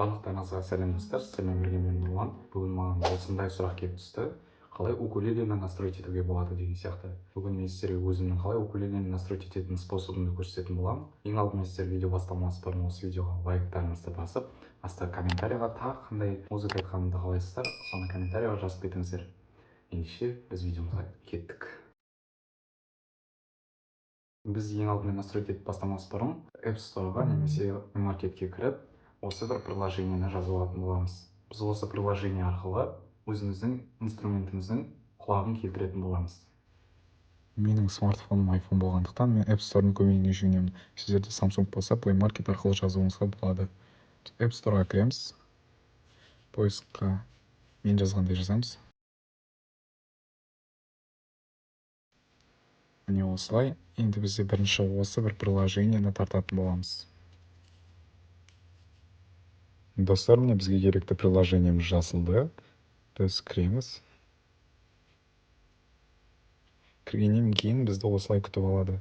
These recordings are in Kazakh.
Барлықтарыңызға сәлем, достар! Сіздермен бірге мен, Нұрлан. Бүгін маған осындай сұрақ келіп түсті: қалай укулелені настроить етуге болады деген сияқты. Бүгін мен сіздерге өзімнің қалай укулелені настроить ететін способымды көрсететін боламын. Ең алдымен сіздер видео басталмас бұрын осы видеоға лайктарыңызды басып, астына комментарийға тағы қандай музыка айтқанымды қалайсыздар, соны комментарийға жазып кетіңіздер. Ендеше біз видеомызға кеттік. Біз ең алдымен настроить етіп бастамас бұрын App Store'ға немесе Marketке кіріп, осы бір приложениені жазып алатын боламыз. Біз осы приложение арқылы өзіміздің инструментіміздің құлағын келтіретін боламыз. Менің смартфоным iPhone болғандықтан, мен App Store'дың көмегіне жүгінемін. Сіздерде Samsung болса, Play Market арқылы жазуыңызға болады. App Store'ға кіреміз, поискқа мен жазғандай жазамыз. Міне, осылай. Енді бізде бірінші осы бір приложениені тартатын боламыз. Достар, міне, бізге керекті приложениеміз жазылды. Біз кіреміз. Кіргеннен кейін бізді осылай күтіп алады.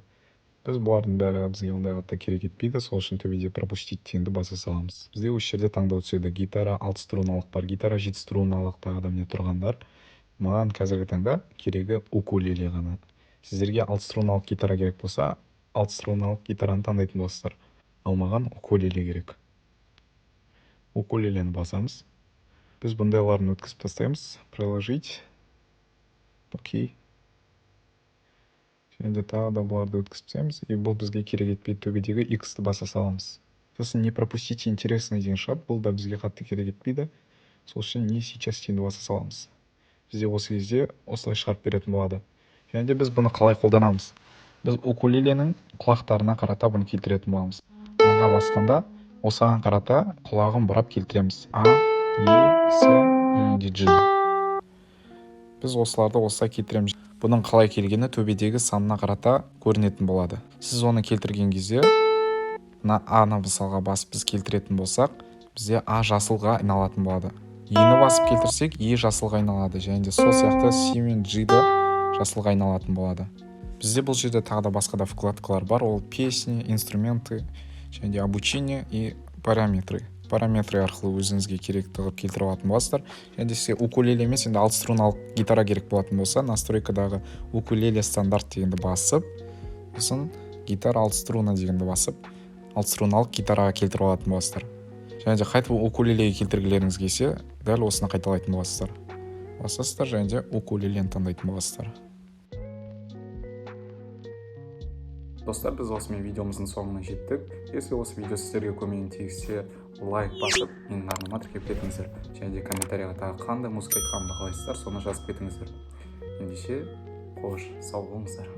Біз бұлардың бәрі бізге ондай қатты керек етпейді, сол үшін төбеде «Пропустить» дегенді баса саламыз. Бізде осы жерде таңдау түседі: гитара алты струналық бар, гитара жеті струналық, тағы да міне тұрғандар. Маған қазіргі таңда керегі укулеле ғана. Сіздерге алты струналық гитара керек болса, алты струналық гитараны таңдайтын боласыздар, ал маған укулеле керек. Укулелені басамыз. Біз бұндайларын өткізіп тастаймыз. Приложить, окей. Және де тағы да бұларды өткізіп тастаймыз, и бұл бізге керек етпейді. Төбедегі иксті баса саламыз. Сосын «Не пропустите интересное» деген шығады. Бұл да бізге қатты керек етпейді, сол үшін «Не сейчас» дегенді баса саламыз. Бізде осы кезде осылай шығарып беретін болады. Және де біз бұны қалай қолданамыз? Біз укулеленің құлақтарына қарата бұны келтіретін боламыз. Аға басқанда осыған қарата құлағын бұрап келтіреміз: А, Е, С және де G. Біз осыларды осылай келтіреміз. Бұның қалай келгені төбедегі санына қарата көрінетін болады. Сіз оны келтірген кезде, мына А-ны мысалға басып біз келтіретін болсақ, бізде А жасылға айналатын болады. Е-ні басып келтірсек, Е жасылға айналады және де сол сияқты С мен G-ді жасылға айналатын болады. Бізде бұл жерде тағы да басқа да вкладкалар бар: ол «Песни», «Инструменты» және де «Обучение» и «Параметры». «Параметры» арқылы өзіңізге керекті қылып келтіріп алатын боласыздар. Және де сізге укулеле емес, енді алты струналық гитара керек болатын болса, настройкадағы «Укулеле стандарт» дегенді басып, сосын «Гитара алты струна» дегенді басып, алты струналық гитараға келтіріп алатын боласыздар. Және де қайтып укулелеге келтіргілеріңіз келсе, дәл осыны қайталайтын боласыздар. Басасыздар және де укулелені таңдайтын боласыздар. Достар, біз осымен видеомыздың соңына жеттік. Если осы видео сіздерге көмегін тигізсе, лайк басып, менің арнама тіркеліп кетіңіздер және де комментарийға тағы қандай музыка айтқанымды қалайсыздар, соны жазып кетіңіздер. Ендеше қош, сау болыңыздар!